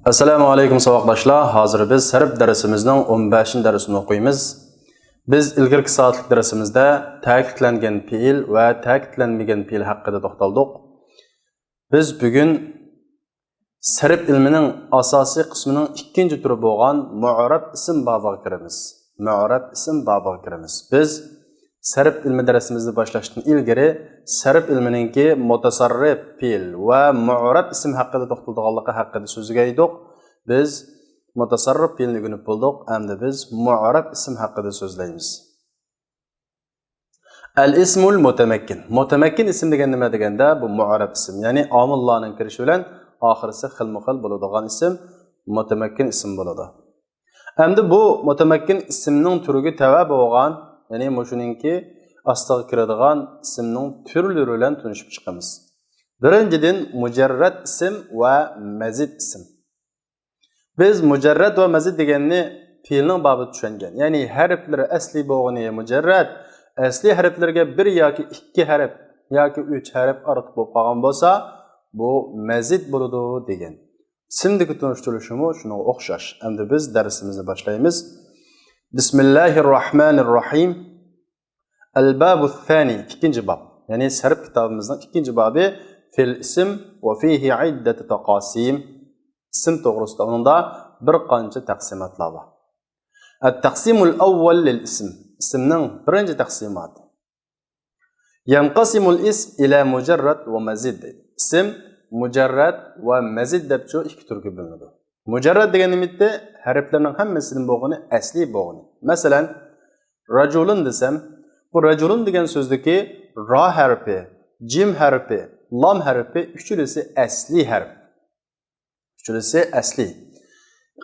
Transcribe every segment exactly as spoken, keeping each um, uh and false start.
ئەسسالامۇ ئەلەيكۇم ساۋاقداشلار. ھازىر بىز سەرپ دەرسىمىزنىڭ ئون بەشىنچى دەرسىنى ئوقۇيمىز. بىز ئىلگىرىكى سائەتلىك دەرسىمىزدە تەكىتلەنگەن پېئىل ۋە تەكىتلەنمىگەن پېئىل ھەققىدە توختالدۇق. بىز بۈگۈن سەرپ ئىلمىنىڭ ئاساسىي قىسمىنىڭ ئىككىنچى تۈرى بولغان مۇئرەب ئىسىم بابىغا كىرىمىز. مۇئرەب ئىسىم بابىغا كىرىمىز. بىز سەرپ ئىلمى دەرسىمىزنى باشلاشتىن ئىلگىرى سەرپ ئىلمىنىڭكى مۇتەسەررىپ پېئىل ۋە مۇئرەب ئىسىم ھەققىدە توختىلىدىغانلىقى ھەققىدە سۆزلىگەن ئىدۇق. بىز مۇتەسەررىپ پېئىلنى ئۆگىنىپ بولدۇق. ئەمدى بىز مۇئرەب ئىسىم ھەققىدە سۆزلەيمىز. ئەل ئىسمۇل مۇتەمەككىن. مۇتەمەككىن ئىسىم دېگەن نېمە دېگەندە، بۇ مۇئرەب ئىسىم. يەنى ئامىللارنىڭ كىرىشى بىلەن ئاخىرسى خىلمۇ خىل بولىدىغان ئىسىم مۇتەمەككىن ئىسىم بولىدۇ. ئەمدى بۇ مۇتەمەككىن ئىسىمنىڭ تۈرىگە تەۋە بولغان، يەنى مۇشۇنىڭكى ئاستىغا كىرىدىغان ئىسىمنىڭ تۈرلىرى بىلەن تونۇشۇپ چىقىمىز. بىرىنچىدىن، مۇجەررەت ئىسىم ۋە مەزىد ئىسىم. بىز مۇجەررەت ۋە مەزىد دېگەننى پېئىلنىڭ بابىدا چۈشەنگەن. يەنى ھەرپلىرى ئەسلىي بولغىنى مۇجەررەت، ئەسلىي ھەرپلىرىگە بىر ياكى ئىككى ھەرپ ياكى ئۈچ ھەرپ ئارتۇق بولۇپ قالغان بولسا، بۇ مەزىد بولىدۇ دېگەن. ئىسىمدىكى تونۇشتۇرۇلۇشىمۇ شۇنىڭغا ئوخشاش. ئەمدى بىز دەرسىمىزنى باشلايمىز. بىسمىللاھىر راھمانىر راھىم. ئەل بابۇ سانى، ئىككىنچى باب. يەنى سەرپ كىتابىمىزنىڭ ئىككىنچى بابى، فىل ئىسم ۋە فىھى ئىددەتۇ تاقاسىم. ئىسىم توغرىسىدا ئۇنىڭدا بىر قانچە تەقسىماتلار بار. ئەت تەقسىمۇل ئەۋۋەل لىل ئىسم. ئىسىمنىڭ بىرىنچى تەقسىماتى. يەنقەسىمۇل ئىسم ئىلە مۇجەررەت ۋە مەزىد دەيدۇ. ئىسىم مۇجەررەت ۋە مەزىد دەپچۇ ئىككى تۈرگە بۆلۈنىدۇ. مۇجەررەت دېگەن نېمە ئىدى؟ ھەرپلەرنىڭ ھەممىسىدىن بولغىنى، ئەسلىي بولغىنى. مەسىلەن، راجۇلۇن دېسەم، بۇ راجۇلۇن دېگەن سۆزدىكى را ھەرپى، جىم ھەرپى، لام ھەرپى ئۈچىلىسى ئەسلىي ھەرپ. ئۈچىلىسى ئەسلىي.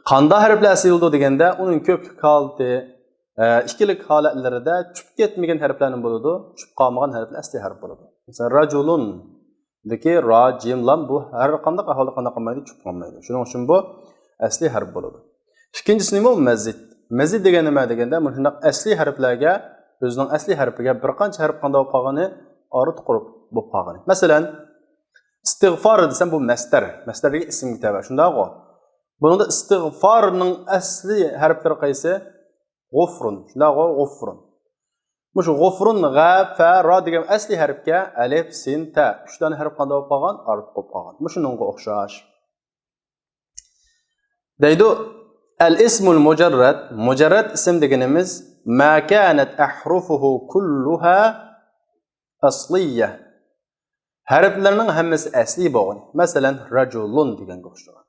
قانداق ھەرپلەر ئەسلىي بولىدۇ دېگەندە، ئۇنىڭ كۆپلۈك ھالىتى، ئە، ئىككىلىك ھالەتلىرىدە چۈشۈپ كەتمىگەن ھەرپلەرنى بولىدۇ، چۈشۈپ قالمىغان ھەرپلەر ئەسلىي ھەرپ بولىدۇ. مەسىلەن، راجۇلۇندىكى را، جىم، لام بۇ ھەر قانداق ئەھۋالدا قانداق قىلمايدۇ؟ چۈشۈپ قالمايدۇ. شۇنىڭ ئۈچۈن بۇ ئەسلىي ھەرپ بولىدۇ. ئىككىنچىسى نېمە؟ مەزىد. مەزىد دېگەن نېمە دېگەندە، مۇشۇنداق ئەسلىي ھەرپلەرگە، ئۆزىنىڭ ئەسلىي ھەرپىگە بىر قانچە ھەرپ قانداق بولۇپ قالغىنى، ئارتۇق قۇرۇپ بولۇپ قالغىنى. مەسىلەن، ئىستىغفار دېسەم، بۇ مەسدەر. مەسدەر دېگەن ئىسىمگە تەۋە، شۇنداقغۇ؟ بۇنىڭدا ئىستىغفارنىڭ ئەسلىي ھەرپلىرى قايسى؟ غۇفرۇن. شۇنداقغۇ؟ غۇفرۇن. مۇشۇ غۇفرۇن، غە، فە، را دېگەن ئەسلىي ھەرپكە ئەلىپ، سىن، تە، ئۈچ دانە ھەرپ قانداق بولۇپ قالغان؟ ئارتۇق بولۇپ قالغان. مۇشۇنىڭغا ئوخشاش. دەيدۇ، ئەل ئىسمۇل مۇجەررەت، مۇجەررەت ئىسىم دېگىنىمىز، ما كانت أحرفه كلها أصلية. ھەرپلەرنىڭ ھەممىسى ئەسلىي بولغىنى. مەسىلەن، راجۇلۇن دېگەنگە ئوخشىغان.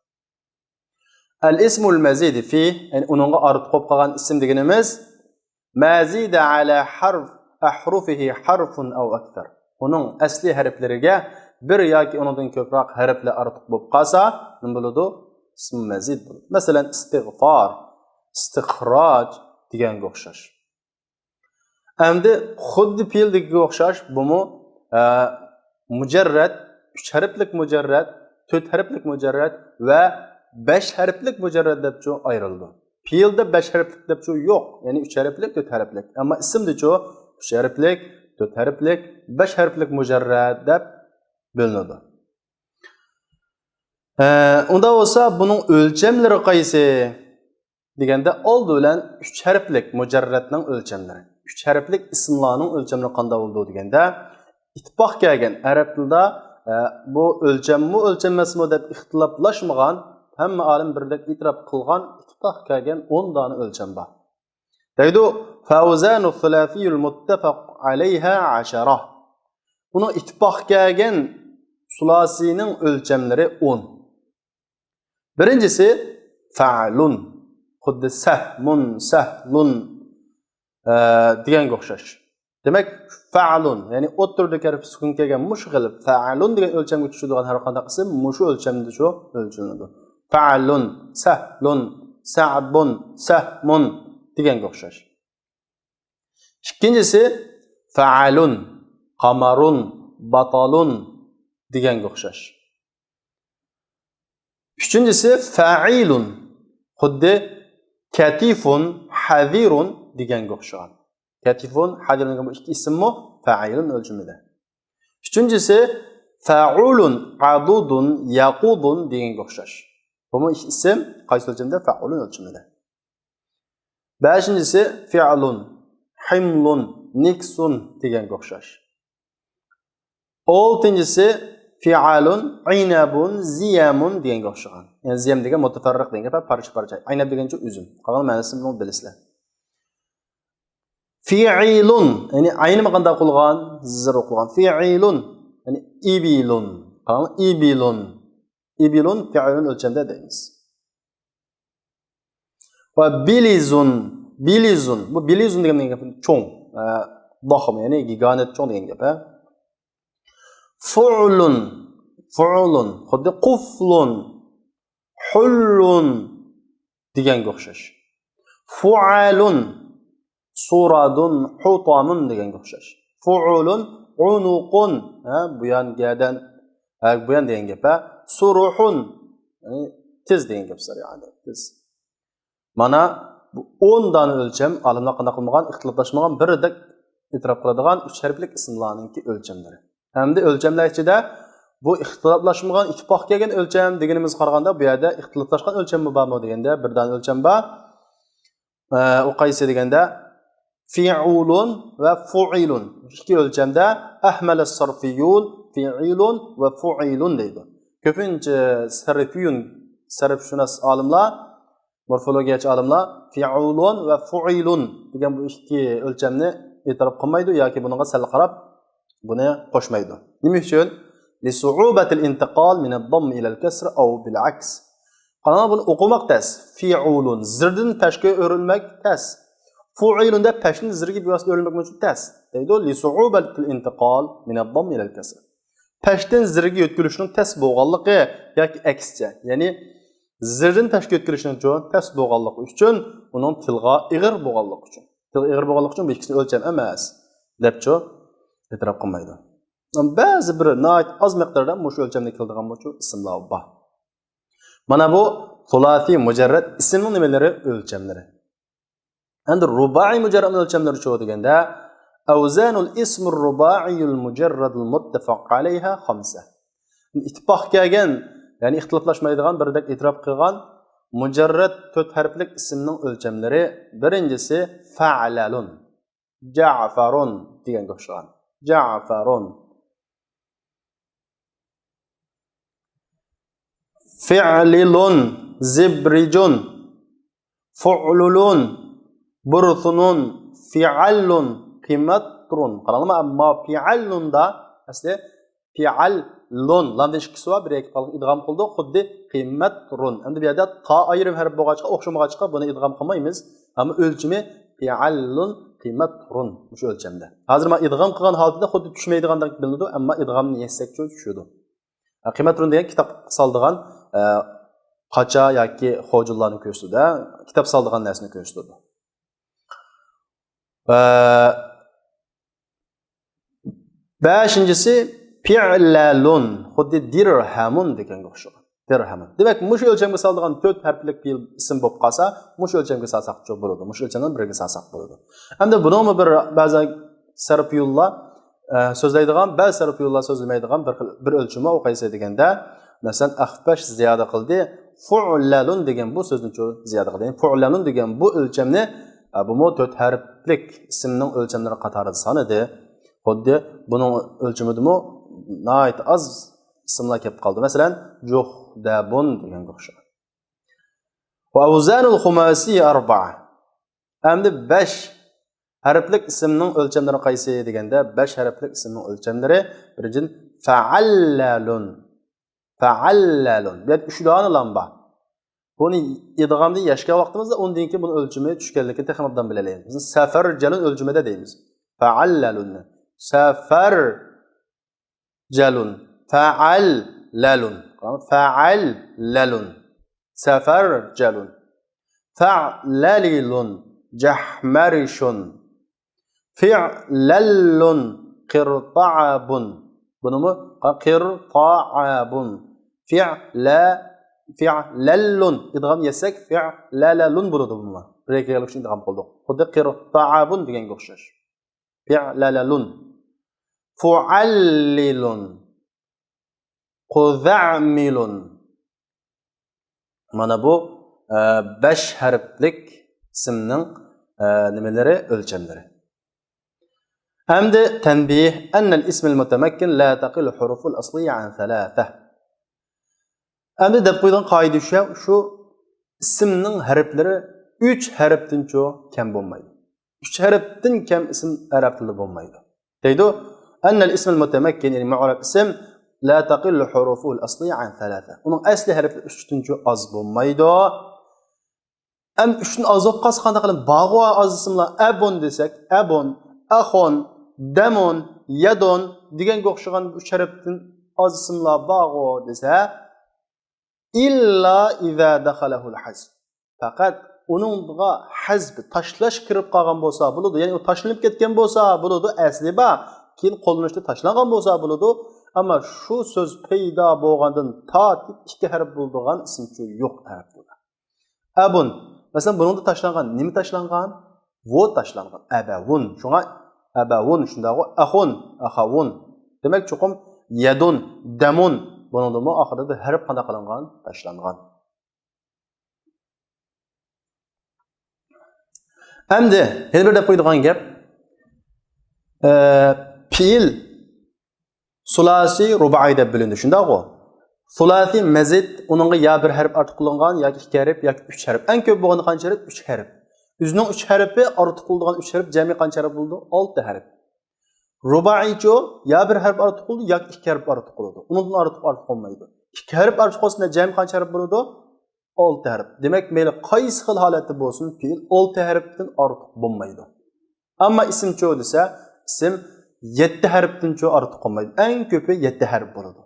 ئەل ئىسمۇل مەزىدى فى، يەنى ئۇنىڭغا ئارتۇق بولۇپ قالغان ئىسىم دېگىنىمىز، ما زىدە ئەلە ھەرف، ئەھرۇفىھى ھەرفۇن ئەۋ ئەكسەر. ئۇنىڭ ئەسلىي ھەرپلىرىگە بىر ياكى ئۇنىڭدىن كۆپرەك ھەرپلەر ئارتۇق بولۇپ قالسا، نېمە بولىدۇ؟ ئىسمۇ مەزىد بولىدۇ. مەسىلەن، ئىستىغفار، ئىستىخراج دېگەنگە ئوخشاش. ئەمدى خۇددى پېئىلدىكىگە ئوخشاش، بۇمۇ، ئە، مۇجەررەت، ئۈچ ھەرپلىك مۇجەررەت، تۆت ھەرپلىك مۇجەررەت ۋە بەش ھەرپلىك مۇجەررەت دەپچۇ ئايرىلىدۇ. پېئىلدە بەش ھەرپلىك دەپچۇ يوق، يەنى ئۈچ ھەرپلىك، تۆت ھەرپلىك. ئەمما ئىسىمدىچۇ ئۈچ ھەرپلىك، تۆت ھەرپلىك، بەش ھەرپلىك مۇجەررەت دەپ بۆلۈنىدۇ. ئە، ئۇنداق بولسا بۇنىڭ ئۆلچەملىرى قايسى دېگەندە، ئالدى بىلەن ئۈچ ھەرپلىك مۇجەررەتنىڭ ئۆلچەملىرى. ئۈچ ھەرپلىك ئىسىملارنىڭ ئۆلچەملىرى قانداق بولىدۇ دېگەندە، ئىتتىپاق كەلگەن ئەرەب تىلىدا، ئە، بۇ ئۆلچەممۇ، ئۆلچەم ئەمەسمۇ دەپ ئىختىلاپلاشمىغان، ھەممە ئالىم بىردەك ئېتىراپ قىلغان ئىتتىپاق كەلگەن ئون دانە ئۆلچەم بار. دەيدۇ، فەۋزانۇ سۇلاسىيۇل مۇتتەفەق ئەلەيھا ئەشەرە. بۇنىڭ ئىتتىپاق كەلگەن سۇلاسىنىڭ ئۆلچەملىرى ئون. بىرىنچىسى، فەئلۇن. خۇددى سەھمۇن، سەھلۇن، ئە، دېگەنگە ئوخشاش. دېمەك، فەئلۇن، يەنى ئوتتۇرىدىكى ھەرپى سۈكۈن كەلگەن مۇشۇ قېلىپ، فەئلۇن دېگەن ئۆلچەمگە چۈشىدىغان ھەر قانداق ئىسىم مۇشۇ ئۆلچەمدە شۇ ئۆلچىنىدۇ. فەئلۇن، سەھلۇن، سەئبۇن، سەھمۇن دېگەنگە ئوخشاش. ئىككىنچىسى، فەئەلۇن، قامارۇن، باتالۇن دېگەنگە ئوخشاش. ئۈچىنچىسى، فەئىلۇن، خۇددى كەتىفۇن، ھەزىرۇن دېگەنگە ئوخشىغان. كەتىفۇن، ھەزىرۇن دېگەن بۇ ئىككى ئىسىممۇ فەئىلۇن ئۆلچىمىدە. ئۈچىنچىسى، فەئۇلۇن، ئادۇدۇن، يەقۇدۇن دېگەنگە ئوخشاش. بۇمۇ ئىسىم، قايسى ئۆلچەمدە؟ فەئۇلۇن ئۆلچىمىدە. بەشىنچىسى فىئلۇن، ھىملۇن، نىكسۇن دېگەنگە ئوخشاش. ئالتىنچىسى فىئالۇن، ئەينەبۇن، زىيەمۇن دېگەنگە ئوخشىغان. يەنى زىيەم دېگەن مۇتەفەررىق دېگەن گەپ، پارچە-پارچە. ئەينەب دېگەنچە ئۈزۈم. قالغان مەنىسىنى بۇنىڭ بىلىسىلەر. فىئىلۇن، يەنى ئەينىمۇ قانداق قىلغان؟ زىر ئوقۇلغان. فىئىلۇن، يەنى ئىبىلۇن. قاراڭ، ئىبىلۇن. ئىبىلۇن، فىئىلۇن ئۆلچەمدە دەيمىز. ۋە بىلىزۇن، بىلىزۇن. بۇ بىلىزۇن دېگەن نېمە گەپ؟ چوڭ، ئە، ضخم، يەنى گىگانت، چوڭ دېگەن گەپ، ھە. فۇئلۇن، فۇئلۇن. خۇددى قۇفلۇن، ھۇللۇن دېگەنگە ئوخشاش. فۇئالۇن، سۇرادۇن، ھۇتامۇن دېگەنگە ئوخشاش. فۇئۇلۇن، ئۇنۇقۇن، ھە، بۇيان، گەدەن، ھە، بۇيان دېگەن گەپ، ھە. سۇرۇھۇن، يەنى تېز دېگەن گەپ، سەرىئانە، تېز. مانا بۇ ئون دانە ئۆلچەم ئالىملار قانداق قىلمىغان، ئىختىلاپلاشمىغان، بىردەك ئېتىراپ قىلىدىغان ئۈچ ھەرپلىك ئىسىملارنىڭكى ئۆلچەملىرى. ھەمدە ئۆلچەملەر ئىچىدە بۇ ئىختىلاپلاشمىغان، ئىتتىپاق كەلگەن ئۆلچەم دېگىنىمىزگە قارىغاندا، بۇ يەردە ئىختىلاپلاشقان ئۆلچەممۇ بارمۇ دېگەندە، بىر دانە ئۆلچەم بار. ئە، ئۇ قايسى دېگەندە، فىئۇلۇن ۋە فۇئىلۇن. ئىككى ئۆلچەمدە ئەھمەلە سەرفىيۇن، فىئىلۇن ۋە فۇئىلۇن دەيدۇ. كۆپىنچە سەرفىيۇن، سەرفشۇناس ئالىملار، مورفولوگىيەچى ئالىملار فىئۇلۇن ۋە فۇئىلۇن دېگەن بۇ ئىككى ئۆلچەمنى ئېتىراپ قىلمايدۇ ياكى بۇنىڭغا سەل قاراپ بۇنى قوشمايدۇ. نېمە ئۈچۈن؟ لسعوبة الانتقال من الضم إلى الكسر أو بالعكس. قاراڭ، بۇنى ئوقۇماق تەس. فىئۇلۇن، زىردىن پەشكە ئۆرۈلمەك تەس. فۇئىلۇن دەپ پەشتىن زىرگە بىۋاسىتە ئۆرۈلمەك ئۈچۈن تەس. دەيدۇ، لسعوبة الانتقال من الضم إلى الكسر. پەشتىن زىرگە يۆتكىلىشنىڭ تەس بولغانلىقى ياكى ئەكسىچە، يەنى زىردىن پەشكە يۆتكىلىشنىڭچۇ تەس بولغانلىقى ئۈچۈن، ئۇنىڭ تىلغا ئېغىر بولغانلىقى ئۈچۈن. تىلغا ئېغىر بولغانلىقى ئۈچۈن بۇ ئىككىسى ئۆلچەم ئەمەس دەپچۇ ئېتىراپ قىلمايدۇ. بەزى بىر ناھايىتى ئاز مىقداردا مۇشۇ ئۆلچەمدە كېلىدىغان مۇشۇ ئىسىملار بار. مانا بۇ سۇلاسىي مۇجەررەت ئىسىمنىڭ نېمىلىرى؟ ئۆلچەملىرى. ئەمدى رۇبائىي مۇجەررەتنىڭ ئۆلچەملىرىچۇ دېگەندە، أوزان الاسم الرباعي المجرد المتفق عليها خمسة. ئىتتىپاق كەلگەن، يەنى ئىختىلاپلاشمايدىغان، بىردەك ئېتىراپ قىلغان مۇجەررەت تۆت ھەرپلىك ئىسىمنىڭ ئۆلچەملىرى، بىرىنچىسى فەئلەلۇن، جەئفەرۇن دېگەنگە ئوخشىغان. جەئفەرۇن. فىئلىلۇن، زىبرىجۇن، فۇئلۇلۇن، بۇرسۇنۇن، فىئەللۇن، قىمەترۇن. قاراڭلار، ئەمما فىئەللۇندا ئەسلى فىئەللۇن، لامدا ئىككىسى بار، بىر يەككە قالغان، ئىدغام قىلدۇق، خۇددى قىمەترۇن. ئەمدى بۇ يەردە تا ئايرىم ھەرپ بولغاچقا، ئوخشىمىغاچقا بۇنى ئىدغام قىلمايمىز. ئەمما ئۆلچىمى فىئەللۇن، قىمەترۇن، مۇشۇ ئۆلچەمدە. ھازىر مانا ئىدغام قىلغان ھالىتىدە خۇددى چۈشمەيدىغاندەك بىلىنىدۇ، ئەمما ئىدغامنى يەتسەكچۇ چۈشىدۇ. قىمەترۇن دېگەن كىتاب سالىدىغان، ئە، قاچا ياكى خوجىلارنى كۆرسىتىدۇ، كىتاب سالىدىغان نەرسىنى كۆرسىتىدۇ. ئە، بەشىنچىسى پىئلەلۇن، خۇددى دىرھەمۇن دېگەنگە ئوخشىغان. دىرھەمۇن. دېمەك، مۇشۇ ئۆلچەمگە سالىدىغان تۆت ھەرپلىك پېئىل ئىسىم بولۇپ قالسا، مۇشۇ ئۆلچەمگە سالساقچۇ بولىدۇ. مۇشۇ ئۆلچەمدىن بىرگە سالساق بولىدۇ. ئەمدى بۇنىڭمۇ بىر بەزى سەرپىيۇللار، ئە، سۆزلەيدىغان، بەزى سەرپىيۇللار سۆزلىمەيدىغان بىر خىل، بىر ئۆلچىمى بار، ئۇ قايسى دېگەندە، مەسىلەن، ئەخفەش زىيادە قىلدى، فۇئلەلۇن دېگەن بۇ سۆزنى چۇ-، زىيادە قىلدى. يەنى فۇئلەلۇن دېگەن بۇ ئۆلچەمنى، ئە، بۇمۇ تۆت ھەرپلىك ئىسىمنىڭ ئۆلچەملىرى قاتارىدا سانىدى. خۇددى بۇنىڭ ئۆلچىمىدىمۇ ناھايىتى ئاز ئىسىملار كېلىپ قالدى. مەسىلەن، جۇھدەبۇن دېگەنگە ئوخشايدۇ. وأوزان الخماسي أربعة. ئەمدى بەش ھەرپلىك ئىسىمنىڭ ئۆلچەملىرى قايسى دېگەندە، بەش ھەرپلىك ئىسىمنىڭ ئۆلچەملىرى، بىرىنچىدىن، فەئەللەلۇن. فەئەللەلۇن. بۇ يەردە ئۈچ دانە لام بار. بۇنى ئىدغامدىن يەشكەن ۋاقتىمىزدا ئۇندىن كېيىن بۇنىڭ ئۆلچىمى چۈشكەنلىكىنى تېخىمۇ ئوبدان بىلەلەيمىز. بىز سەفەرجەلۇن ئۆلچىمىدە دەيمىز. فەئەللەلۇننى. سەفەر جەلۇن. فەئەللەلۇن. فەئەللەلۇن. سەفەرجەلۇن. فەئلەلىلۇن. جەھمەرشۇن. فىئلەللۇن. قىرتەئەبۇن. بۇنىمۇ قىرتەئەبۇن. فىئلە، فىئلەللۇن. ئىدغام يەتسەك، فىئلەلەلۇن بولىدۇ بۇمۇ. بىر يەككە كەلگەنلىكى ئۈچۈن ئىدغام قىلدۇق. خۇددى قىرتەئەبۇن دېگەنگە ئوخشاش. فىئلەلەلۇن. فۇئەللىلۇن. قۇزەئمىلۇن. مانا بۇ، ئە، بەش ھەرپلىك ئىسىمنىڭ، ئە، نېمىلىرى، ئۆلچەملىرى. ئەمدى تەنبىھ، أن الاسم المتمكن لا تقل حروفه الأصلية عن ثلاثة. ئەمدى دەپ قويىدىغان قائىدە شۇ، شۇ ئىسىمنىڭ ھەرپلىرى ئۈچ ھەرپتىنچۇ كەم بولمايدۇ. ئۈچ ھەرپتىن كەم ئىسىم ئەرەب تىلىدا بولمايدۇ. دەيدۇ، أن الاسم المتمكن، يەنى مۇئرەب ئىسىم، لا تقل حروفه الأصلية عن ثلاثة. ئۇنىڭ ئەسلى ھەرپلىرى ئۈچتىنچۇ ئاز بولمايدۇ. ئەمدى ئۈچتىن ئاز بولۇپ قالسا قانداق قىلىمىز؟ بارغۇ ئاز ئىسىملار، ئەبۇن دېسەك، ئەبۇن، ئەخۇن، دەمۇن، يەدۇن دېگەنگە ئوخشىغان ئۈچ ھەرپتىن ئاز ئىسىملار بارغۇ دېسە، إلا إذا دخله الحذف. پەقەت ئۇنىڭغا ھەزپ، تاشلاش كىرىپ قالغان بولسا بولىدۇ. يەنى ئۇ تاشلىنىپ كەتكەن بولسا بولىدۇ، ئەسلى بار، كېيىن قوللىنىشتا تاشلانغان بولسا بولىدۇ. ئەمما شۇ سۆز پەيدا بولغاندىن تارتىپ ئىككى ھەرپ بولىدىغان ئىسىمچۇ يوق ئەرەب تىلىدا. ئەبۇن. مەسىلەن، بۇنىڭدا تاشلانغان. نېمە تاشلانغان؟ ۋو تاشلانغان. ئەبەۋۇن. شۇڭا ئەبەۋۇن شۇنداقغۇ. ئەخۇن، ئەخەۋۇن. دېمەك، چوقۇم يەدۇن، دەمۇن. بۇنىڭدىمۇ ئاخىرىدا بىر ھەرپ قانداق قىلىنغان؟ تاشلانغان. ئەمدى يەنە بىر دەپ قويىدىغان گەپ. ئە، پېئىل سۇلاسىي، رۇبائىي دەپ بۆلۈنىدۇ، شۇنداقغۇ؟ سۇلاسىي مەزىد، ئۇنىڭغا يا بىر ھەرپ ئارتۇق قىلىنغان ياكى ئىككى ھەرپ ياكى ئۈچ ھەرپ. ئەڭ كۆپ بولغاندا قانچە ھەرپ؟ ئۈچ ھەرپ. ئۆزىنىڭ ئۈچ ھەرپى ئارتۇق قىلىدىغان ئۈچ ھەرپ جەمئىي قانچە ھەرپ بولىدۇ؟ ئالتە ھەرپ. رۇبائىيچۇ، يا بىر ھەرپ ئارتۇق قىلىدۇ ياكى ئىككى ھەرپ ئارتۇق قىلىدۇ. ئۇنىڭدىن ئارتۇق ئارتۇق بولمايدۇ. ئىككى ھەرپ ئارتۇق قىلسا جەمئىي قانچە ھەرپ بولىدۇ؟ ئالتە ھەرپ. دېمەك، مەيلى قايسى خىل ھالەتتە بولسۇن، پېئىل ئالتە ھەرپتىن ئارتۇق بولمايدۇ. ئەمما ئىسىمچۇ دېسە، ئىسىم يەتتە ھەرپتىنچۇ ئارتۇق بولمايدۇ. ئەڭ كۆپى يەتتە ھەرپ بولىدۇ.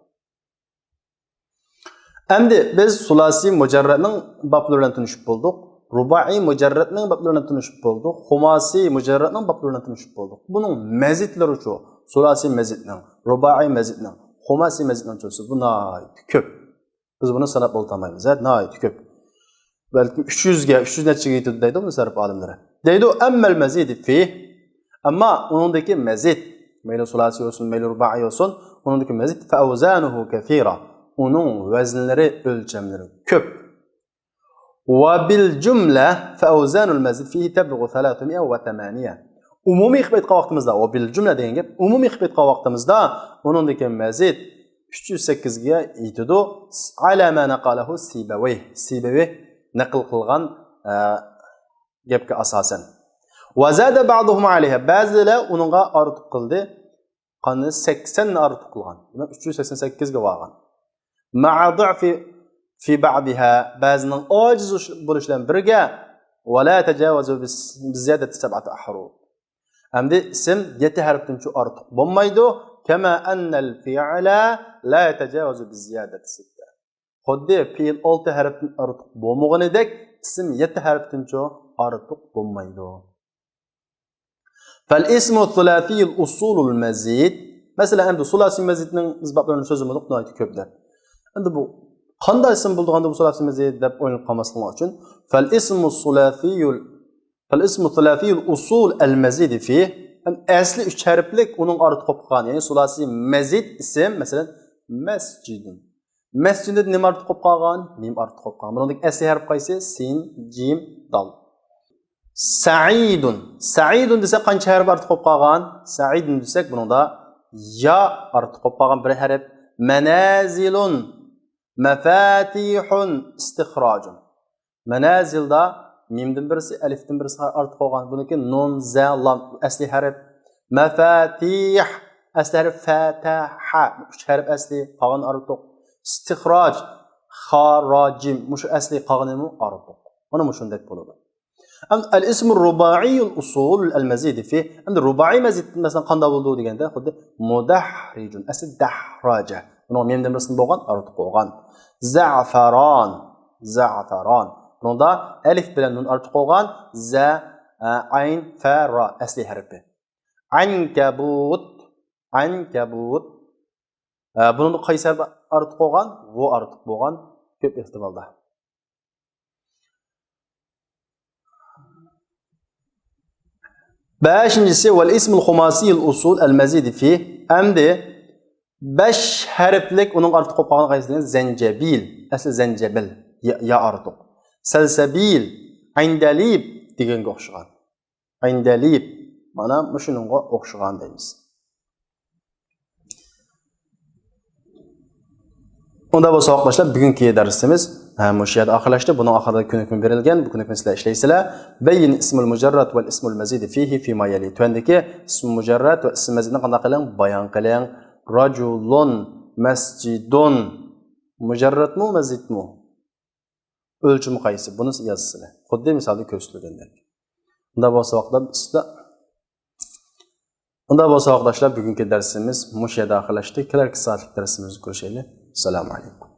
ئەمدى بىز سۇلاسىي مۇجەررەتنىڭ بابلىرى بىلەن تونۇشۇپ بولدۇق. رۇبائىي مۇجەررەتنىڭ بابلىرى بىلەن تونۇشۇپ بولدۇق. خۇماسىي مۇجەررەتنىڭ بابلىرى بىلەن تونۇشۇپ بولدۇق. بۇنىڭ مەزىدلىرىچۇ؟ سۇلاسىي مەزىدنىڭ، رۇبائىي مەزىدنىڭ، خۇماسىي مەزىدنىڭچۇسى، بۇ ناھايىتى كۆپ. بىز بۇنى ساناپ ئولتۇرمايمىز، ھە، ناھايىتى كۆپ. بەلكىم ئۈچ يۈزگە، ئۈچ يۈز نەچچىگە يېتىدۇ دەيدۇ مۇناسىرىپ ئالىملىرى. دەيدۇ، أما المزيد فيه، ئەمما ئۇنىڭدىكى مەزىد، مەيلى سۇلاسىي بولسۇن، مەيلى رۇبائىي بولسۇن، ئۇنىڭدىكى مەزىد، فأوزانه كثيرة، ئۇنىڭ ۋەزنلىرى، ئۆلچەملىرى كۆپ. وبالجملة فأوزان المزيد فيه تبلغ ثلاثمائة وثمانية. ئومۇمىي قىلىپ ئېيتقان ۋاقتىمىزدا، وبالجملة دېگەن گەپ، ئومۇمىي قىلىپ ئېيتقان ۋاقتىمىزدا، ئۇنىڭدىكى مەزىد ئۈچ يۈز سەككىزگە يېتىدۇ. على ما نقله سيبويه، سىبەۋىي نەقىل قىلغان، ئە، گەپكە ئاساسەن. وزاد بعضهم عليها، بەزىلەر ئۇنىڭغا ئارتۇق قىلدى. قانى سەكسەننى ئارتۇق قىلغان. دېمەك، ئۈچ يۈز سەكسەن سەككىزگە بارغان. مع ضعف في بعضها، بەزىنىڭ ئاجىز بولۇشى بىلەن بىرگە، ولا يتجاوز بالزيادة سبعة أحرف. ئەمدى ئىسىم يەتتە ھەرپتىنچۇ ئارتۇق بولمايدۇ. كما أن الفعل لا يتجاوز بالزيادة ستة. خۇددى پېئىل ئالتە ھەرپتىن ئارتۇق بولمىغىنىدەك، ئىسىم يەتتە ھەرپتىنچۇ ئارتۇق بولمايدۇ. فالاسم الثلاثي الأصول المزيد. مەسىلەن، ئەمدى سۇلاسىي مەزىدنىڭ بىز بابلىرىنى سۆزلىمىدۇق، ناھايىتى كۆپ دەپ. ئەمدى بۇ قانداق ئىسىم بولىدىغاندۇ بۇ سۇلاسىي مەزىد دەپ ئويلىنىپ قالماسلىقىڭلار ئۈچۈن، فالاسم الثلاثي، فالاسم الثلاثي الأصول المزيد فيه، ئەسلى ئۈچ ھەرپلىك ئۇنىڭ ئارتۇق بولۇپ قالغان، يەنى سۇلاسىي مەزىد ئىسىم، مەسىلەن، مەسجىدۇن. مەسجىدىدە نېمە ئارتۇق بولۇپ قالغان؟ مىم ئارتۇق بولۇپ قالغان. بۇنىڭدىكى ئەسلى ھەرپ قايسى؟ سىن، جىم، دال. سەئىدۇن. سەئىدۇن دېسەك، قانچە ھەرپ ئارتۇق بولۇپ قالغان؟ سەئىدۇن دېسەك، بۇنىڭدا يا ئارتۇق بولۇپ قالغان، بىر ھەرپ. مەنازىلۇن، مەفاتىھۇن، ئىستىخراجۇن. مەنازىلدا مىمدىن بىرسى، ئەلىفتىن بىرسى ئارتۇق بولغان. بۇنىڭكى نۇن، زە، لام، ئەسلى ھەرپ. مەفاتىھ، ئەسلى ھەرپ، فەتەھە. ئۈچ ھەرپ ئەسلى، قالغان ئارتۇق. ئىستىخراج، خا، را، جىم. مۇشۇ ئەسلى، قالغىنىمۇ ئارتۇق. مانا مۇشۇندەك بولىدۇ. ئەمدى الاسم الرباعي الأصول المزيد فيه. ئەمدى رۇبائىي مەزىد، مەسىلەن، قانداق بولىدۇ دېگەندە، خۇددى مۇدەھرىجۇن. ئەسلى دەھراجە. بۇنىڭ مىمدىن بىرسىدىن بولغان، ئارتۇق بولغان. زەفەران. زەفەران. بۇنىڭدا ئەلىف بىلەن نۇن ئارتۇق بولغان. زە، ئە، ئەين، فە، را. ئەسلى ھەرپى. ئەنكەبۇت. ئەنكەبۇت. ئە، بۇنىڭدا قايسى ھەرپ ئارتۇق بولغان؟ ۋو ئارتۇق بولغان. كۆپ ئېھتىمالدا. بەشىنچىسى، ۋەل ئىسمۇل خۇماسىيۇل ئۇسۇل ئەل مەزىدى فى. ئەمدى بەش ھەرپلىك ئۇنىڭ ئارتۇق بولۇپ قالغان قايسى دېگەن؟ زەنجەبىل. ئەسلى زەنجەبىل. يا، يا ئارتۇق. سەلسەبىل، ئەندەلىب دېگەنگە ئوخشىغان. ئەندەلىب، مانا مۇشۇنىڭغا ئوخشىغان دەيمىز. ئۇندا بولسا ساۋاقداشلار، بۈگۈنكى دەرسىمىز، ھە، مۇشۇ يەردە ئاخىرلاشتى. بۇنىڭ ئاخىرىدا كۆنۈكمە بېرىلگەن، بۇ كۆنۈكمىنى سىلەر ئىشلەيسىلەر. بەييىن ئىسمۇل مۇجەررەد ۋەل ئىسمۇل مەزىدى فىھى فىما يەلى. تۆۋەندىكى ئىسمۇل مۇجەررەد ۋە ئىسمۇل مەزىدنى قانداق قىلىڭ؟ بايان قىلىڭ. راجۇلۇن، مەسجىدۇن. مۇجەررەدمۇ، مەزىدمۇ؟ ئۆلچىمى قايسى؟ بۇنى يازىسىلەر. خۇددى مىسالدا كۆرسىتىلگەندەك. ئۇندا بولسا ساۋاقداشلار، ئۇندا بولسا ساۋاقداشلار، بۈگۈنكى دەرسىمىز مۇشۇ يەردە ئاخىرلاشتى. كېلەركى سائەتلىك دەرسىمىزدە كۆرۈشەيلى. ئەسسالامۇ ئەلەيكۇم.